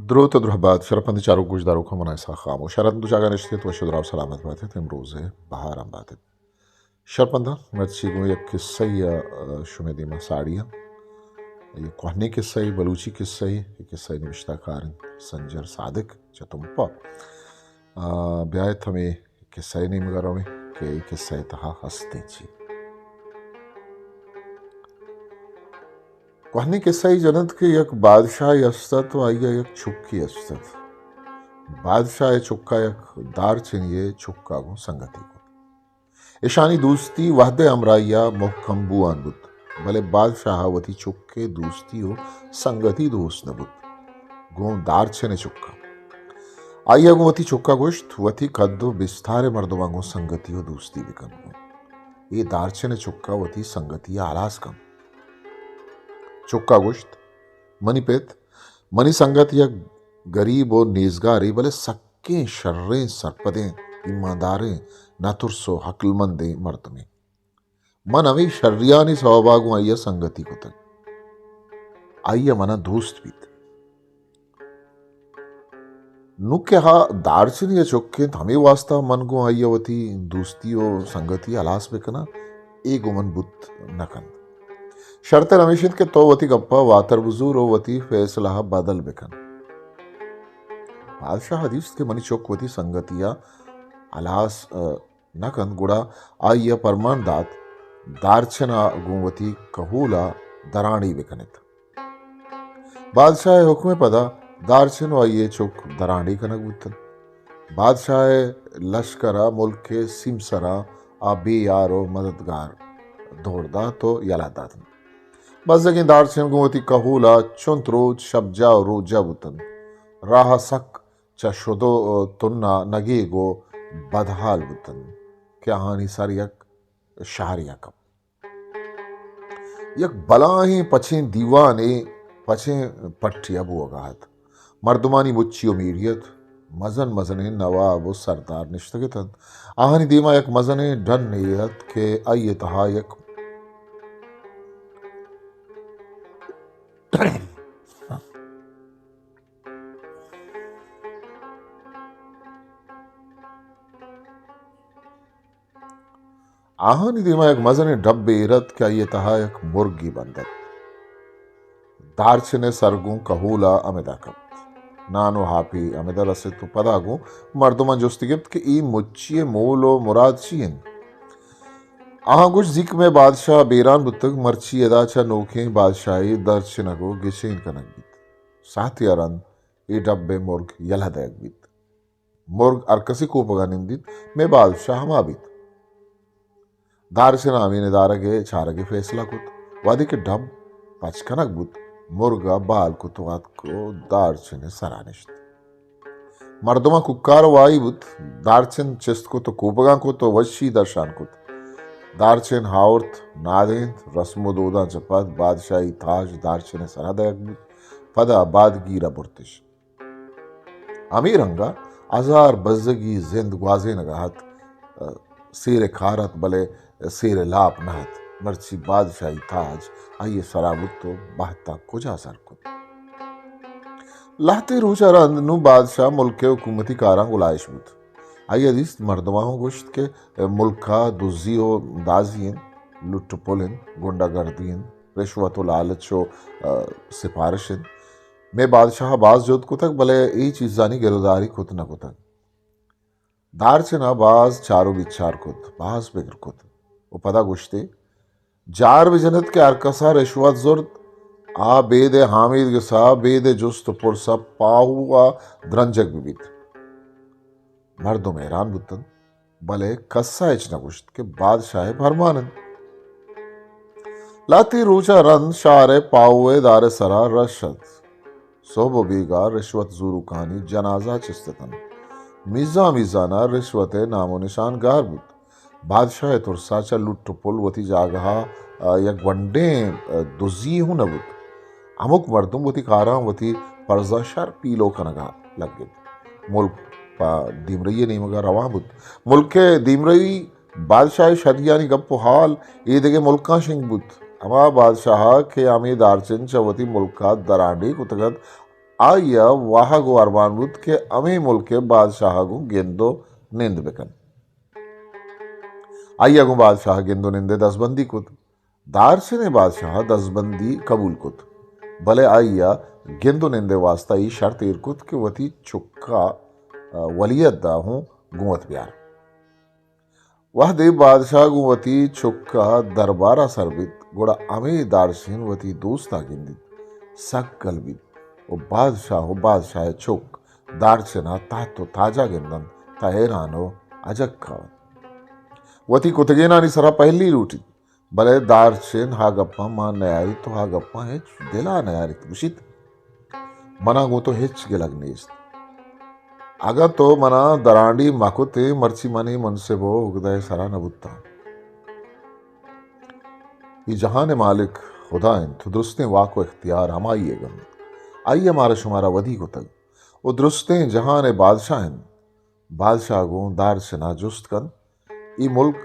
دروت ءُ درہبات، شرپندیں چاروک گوشداروکاں، من اسحاق خاموش۔ شر اتنت، چاگرد ءَ نشت ات، وش ءُ دراہ ءُ سلامت بات ات، امروز ءِ بہار ہم بات ات۔ شرپنداں، مرچی گوں یک قصہ ءَ، آ، شمئے دیما ساڑی آں۔ یک کوہنیں قصہ ءَ، بلوچی قصہ ءَ، اے قصہ ءِ نبشتہ کار انت سنجر صادق چہ تمپ ءَ۔ آ، بیایت ہمے قصہ ءِ نیمگا رویں کہ اے قصہ ءِ تہا ہستیں چی۔ کوہنیں قصہ ای جنت کہ یک بادشاہے است ات ءُ آئی ءَ یک چکے است ات۔ بادشاہ ءِ چکا یک دارچنے ءِ چکا گوں سنگتی کت۔ اشانی دوستی وہد ءِ ہمراہی ءَ مہکم بوان بوت، بلے بادشاہ ءَ وتی چک ءِ دوستی ءُ سنگتی دوست نہ بوت۔ گوں دارچن ءِ چکا۔ آئی ءَ گوں وتی چکا گوشت، وتی کد ءُ بستار ءِ مردماں گوں سنگتی ءُ دوستی بکن۔ گوں اے دارچن ءِ چکا وتی سنگتی ءَ ہلاس کن۔ چکا گوشت، منی پت، منی سنگت یک گریب ءُ نیزگارے، بلے سکیں شریں، سرپدیں، ایمانداریں، نترس ءُ عقلمندیں مردمے۔ من ہمے شریانی سوبا گوں آئی ءَ سنگتی کتگ۔ آئی ءَ منا دوست بیت۔ نوں کہ آ دارچنی ءِ چک انت، ہمے واستا من گوں آئی ءَ وتی دوستی ءُ سنگتی ہلاس بکناں، اے گوں من بوت نہ کنت۔ شرتر ہمیش انت کہ تو وتی گپا واتر بزور ءُ وتی فیصلہ ءَ بدل بکن۔ بادشاہ ءَ دیست کہ منی چک وتی سنگتی ءَ ہلاس، آ، نہ کنت، گڑا آئی ءَ پرمان دات، دارچن ءَ گوں وتی کہول ءَ درانڈی بکنیت۔ بادشاہ ءِ حکم ءِ پدا دارچن ءُ آئی ءِ چک درانڈی کنگ بوتنت۔ بادشاہ ءِ لشکر ءَ ملک ءِ سیمسراں آ بے یار ءُ مددگار دور دات ءُ یلہ داتنت۔ بزگیں دارچن گوں وتی کہول ءَ چنت روچ شپجاہ ءُ روچجاہ بوتنت۔ راہ ءَ سک چہ شد ءُ تن ءَ نگیگ ءُ بدحال بوتنت کہ آہانی سر یک شہرے ءَ کپت۔ یک بلاہیں پچیں دیوانے پچیں پٹے ءَ بوگ ءَ ات۔ مردمانی مچی ءُ میڑی ات۔ مزن مزنیں نواب ءُ سردار نشتگ اتنت۔ آہانی دیما یک مزنیں ڈنے ات کہ آئی ءِ تہا یک آہانی دیما یک مزنیں ڈبے ایر ات کہ آئی ءِ تہا یک مرگے بند ات۔ دارچن ءِ سر گوں کہول ءَ ہمدا کپت۔ نان ءُ ہاپے ہمدا رست ءُ پدا گوں مردماں جستی گپت کہ اے مچی ءِ مول ءُ مراد چی انت؟ آہاں گوشت، زیک مئے بادشاہ بیران بوتگ، مرچی ادا چہ نوکیں بادشاہے درچنگ ءُ گچین کنگ بیت۔ ساعتے ءَ رند اے ڈب ءِ مرگ یلہ دئیگ بیت۔ مرگ ہر کسی کوپگ ءَ نندیت، مئے بادشاہ ہما بیت۔ دارچن ءَ ہمے ندارگ ءِ چارگ ءِ فیصلہ کت۔ وہدے کہ ڈب پچ کنگ بوت، مرگ ءَ بال کت ءُ اتک ءُ دارچن ءِ سرا نشت۔ مردماں کوکار ءُ واہی بوت۔ دارچن چست کت ءُ کوپگاں کت ءُ وشی درشان کت۔ دارچن ہاورت نادینت، رسم ءُ دوداں چہ پد بادشاہی تاج دارچن ءِ سرا دئیگ بوت۔ پدا بادگیر ءَ برتش۔ ہمے رنگ ءَ ہزار بزگی زند گوازینگ ءَ ات، سیر ءِ کار ات، بلے سیر ءِ لاپ نہ ات۔ مرچی بادشاہی تاج آئی ءِ سرا بوت ءُ بہت ءَ کجا سر کت؟ لہتے روچ ءَ رند نوں بادشاہ ملک ءِ حکومتی کاراں گلائیش بوت۔ آئی ءَ دیست مردماں ہوں گوشت کہ ملک ءَ دزی ءُ دازی انت، لٹ ءُ پل انت، گنڈہ گردی انت، رشوت ءُ لالچ ءُ، آ، سپارش انت۔ مئے بادشاہ ءَ باز جہد کتگ، بلے اے چیزانی گروداری کت نہ کتگ۔ دارچن ءَ باز چار ءُ بیچار کت، باز پگر کت ءُ پدا گوشتے، جار بجنت کہ ہر کس ءَ رشوت زرت، آ بید ءِ ہامید گس ءَ، بید ءِ جست ءُ پرس ءَ پاہو ءَ درنجگ بہ بیت۔ مردم حیران بوتنت۔ بلے کس ءَ ہچ نہ گوشت کہ بادشاہ ءِ پرمان انت۔ لہتے روچ ءَ رند شہر ءِ پاہو ءِ دار ءِ سرا رش ات۔ سہب ءُ بیگاہ رشوت زوروکانی جنازہ چست اتنت۔ میزان میزان ءَ رشوت ءِ نام ءُ نشان گار بوت۔ بادشاہ ءِ ترس ءَ چہ لٹ ءُ پل وتی جاگہ ءَ، آ، یک گونڈیں، آ، دزی ہوں نہ بوت۔ ہمک مردم وتی کاراں وتی پرزاں شر پیلو کنگ ءَ لگت۔ ملک پہ دیمرئی ءِ نیمگ ءَ روان بوت۔ ملک ءِ دیمرئی، بادشاہ ءِ شریانی گپ ءُ حال اے دگہ ملکاں شنگ بوت۔ ہما بادشاہ کہ ہمے دارچن چہ وتی ملک ءَ درانڈیھ کتگ ات، آئی ء واہگ و ارمان بوت کہ ہمے ملک ء بادشاہ ء گوں گند و نند بکن۔ آئی ء گوں بادشاہ گند و نند ء دزبندی کت۔ دارچن ء بادشاہ ء دزبندی قبول کت، بلے آئی ء گند و نند ء واسطہ اے شرط ایر کت کہ وتی چک ء ولیعہد ء ہوں گوں وت بیار۔ وہدے بادشاہ گوں وتی چک ء دربار ء سر بیت، گڑا ہمے دارچن وتی دوست ء گندیت، سک گل بیت و بادشاہ و بادشاہ ء چک دارچن ء تحت و تاج ء گندنت، تہ حیران و اجکہ انت۔ وتی کتگینانی سرا پہلی لوٹیت، بلے دارچن ہا گپاں مان نیاریت و ہا گپاں ہچ دل ء نیاریت، گوشیت، منا گوں تو ہچ گلگ نیست۔ اگاں تو منا درانڈی مکتیں، مرچی من اے منصب و اگدہ ء سرا نہ بوتاں۔ اے جہان ء مالک خدا انت و درستیں واک و اختیار ہمائی ء گند۔ آئی ء مارا شمارا ودی کتگ و درستیں جہان ء بادشاہ انت۔ بادشاہ گوں دارچن ء جست کنت، اے ملک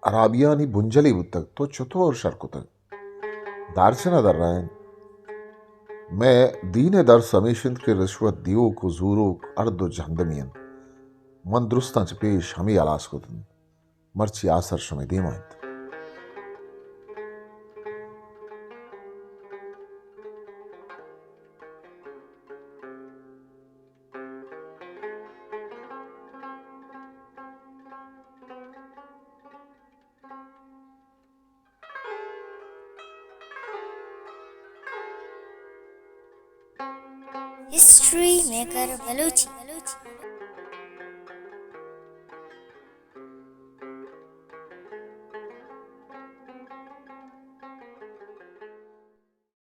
ہرابیانی بنجلے بوتگ، تو چتور شر کتگ؟ دارچن ء درائینت، مئے دین ء درس ہمیش انت کہ رشوت دیوک و زوروک ہر دو جہندمی انت۔ من درستاں چہ پیش ہمے ہلاس کت انت۔ مرچی آسر شمئے دیما انت۔ History maker Balochi.